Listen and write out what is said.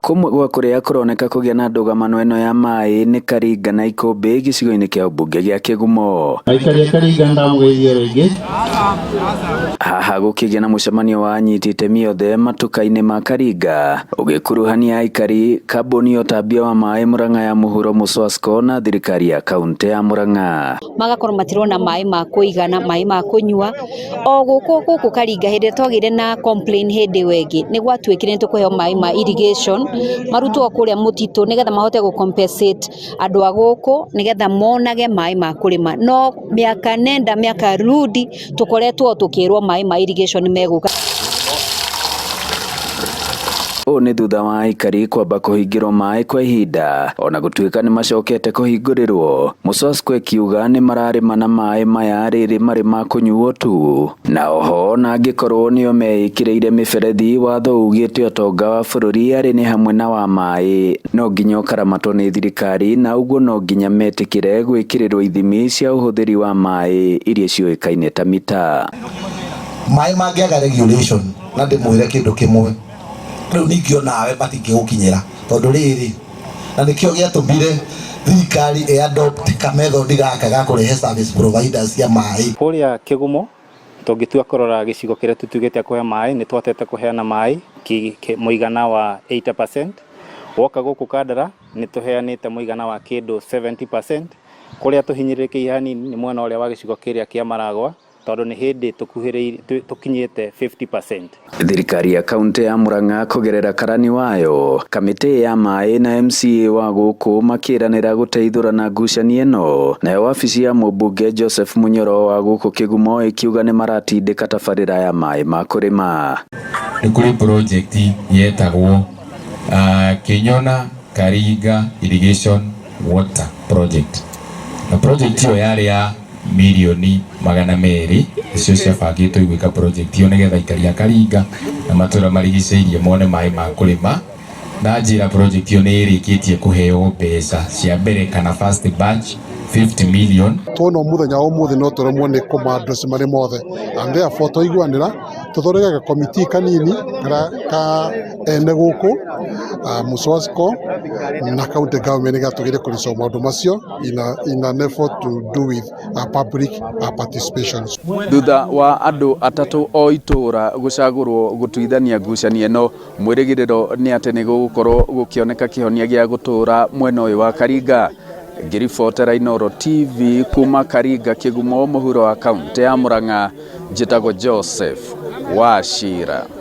Kũmwe gwa kũrĩa kũroneka kũgĩa na ndũgamano ĩno ya maĩ nĩ Karinga na Ikũmbĩ gĩcigo-inĩ kĩa ũmbunge gĩa Kĩgumo. Aikari a Karinga ndamũgeithia rĩngĩ. Haha gũkĩgĩa na mũcemanio wa anyiti itemi othe matuka-inĩ ma Karinga ũgĩkuruhania aikari, kambuni ya ũtambia wa maĩ Murang'a ya mũhuro Muswasco na thirikari ya kaunti ya Murang'a. Magakorwo matirona maĩ ma kũigana, maĩ ma kũnyua. O gũkũ gũkũ Karinga hĩndĩ ĩrĩa twagĩire na complain hĩndĩ ĩyo ĩngĩ nĩ gwatuĩkire nĩ tũkũheo maĩ ma irrigation marutwo kũrĩa mũtitũ nĩgetha mahote gũ compensate andũ a gũkũ nĩgetha monage maĩ ma kũrĩma. No mĩaka nenda mĩaka rudi tũkoretwo tũkĩrwo maĩ ma irrigation megũka. Ũũ nĩ thutha wa aikari kwamba kũhingĩrwo maĩ kwa ihinda ona gũtuĩka nĩ macokete kũhingũrĩrwo. Muswasco ĩkiuga nĩ mararĩma na maĩ maya rĩrĩ marĩ ma kũnyuo tu, na oho ona angĩkorwo nĩo meĩkĩrĩire mĩberethi, watho ugĩte ũtonga wa bũrũri arĩ nĩ hamwe na wa maĩ no nginya ũkaramatwo nĩ thirikari, na ũguo no nginya metĩkĩre gwĩkĩrĩrwo ithimi cia ũhũthĩri wa maĩ iria ciũĩkaine ta mita. Maĩ mangĩaga regulation, na ndĩmwĩre kĩndũ kĩmwe, rĩu ningĩ onawe matingĩgũkinyĩra, tondũ rĩrĩ na nĩkĩo gĩatũmire thirikari ĩ adopt kamethod gaka ga kũrehe service providers cia maĩ. Kũrĩa Kĩgumo tũngĩtua kũrora gĩcigo kĩrĩa tũtuĩkĩte kũhe maĩ, nĩ twatete kũheana maĩ mũigana wa 80%. Woka gũkũ Kandara nĩ tũheanĩte mũigana wa kĩndũ 70%. Kũrĩa tũhinyĩrĩrĩkĩire hanini nĩ mwena ũrĩa wa gĩcigo kĩrĩa kĩa Maragwa, tondũ nĩ hĩndĩ tũkuhĩrĩirie tũkinyĩte 50%. Thirikari ya kaunti ya Murang'a kũgerera karani wayo, kamĩtĩ ya maĩ na MCA wa gũkũ makĩranĩra gũteithũrana ngucanio ĩno. Nayo wabici ya mũmbunge Joseph Munyoro wa gũkũ Kĩgumo ĩkiuga nĩ maratindĩka tabarĩra ya maĩ ma kũrĩma. Nĩ kũrĩ project yetagwo Kinyona Karinga Irrigation Water Project, na project ĩyo yarĩ ya mirioni 200, nĩcio ciabangĩtwo igwĩka project ĩyo nĩgetha aikari a Karinga na matũra marigicĩirie mone maĩ ma kũrĩma. Na njĩra project ĩyo nĩ ĩrĩkĩtie kũheo mbeca cia mbere kana first batch 50 million. Tuona mũthenya wa ũmũthĩ no tũremwo nĩ kũma-address marĩ mothe, and therefore twaiguanĩra tũthondeke committee kanini karĩa ka ene gũkũ, Muswasco na county government, nĩgetha tũgerie kũ-resolve maũndũ macio in an effort to do with public participation. Thutha wa andũ atatũ o itũũra gũcagũrwo gũtuithania ngucanio ĩno, mwĩrĩgĩrĩro nĩ atĩ nĩ gũgũkorwo gũkĩoneka kĩhonia gĩa gũtũũra mwena ũyũ wa Karinga. Ngĩribotera Inooro TV kuma Karinga Kĩgumo mũhuro wa kaunti ya Murang'a, njĩtagwo Joseph Wachira.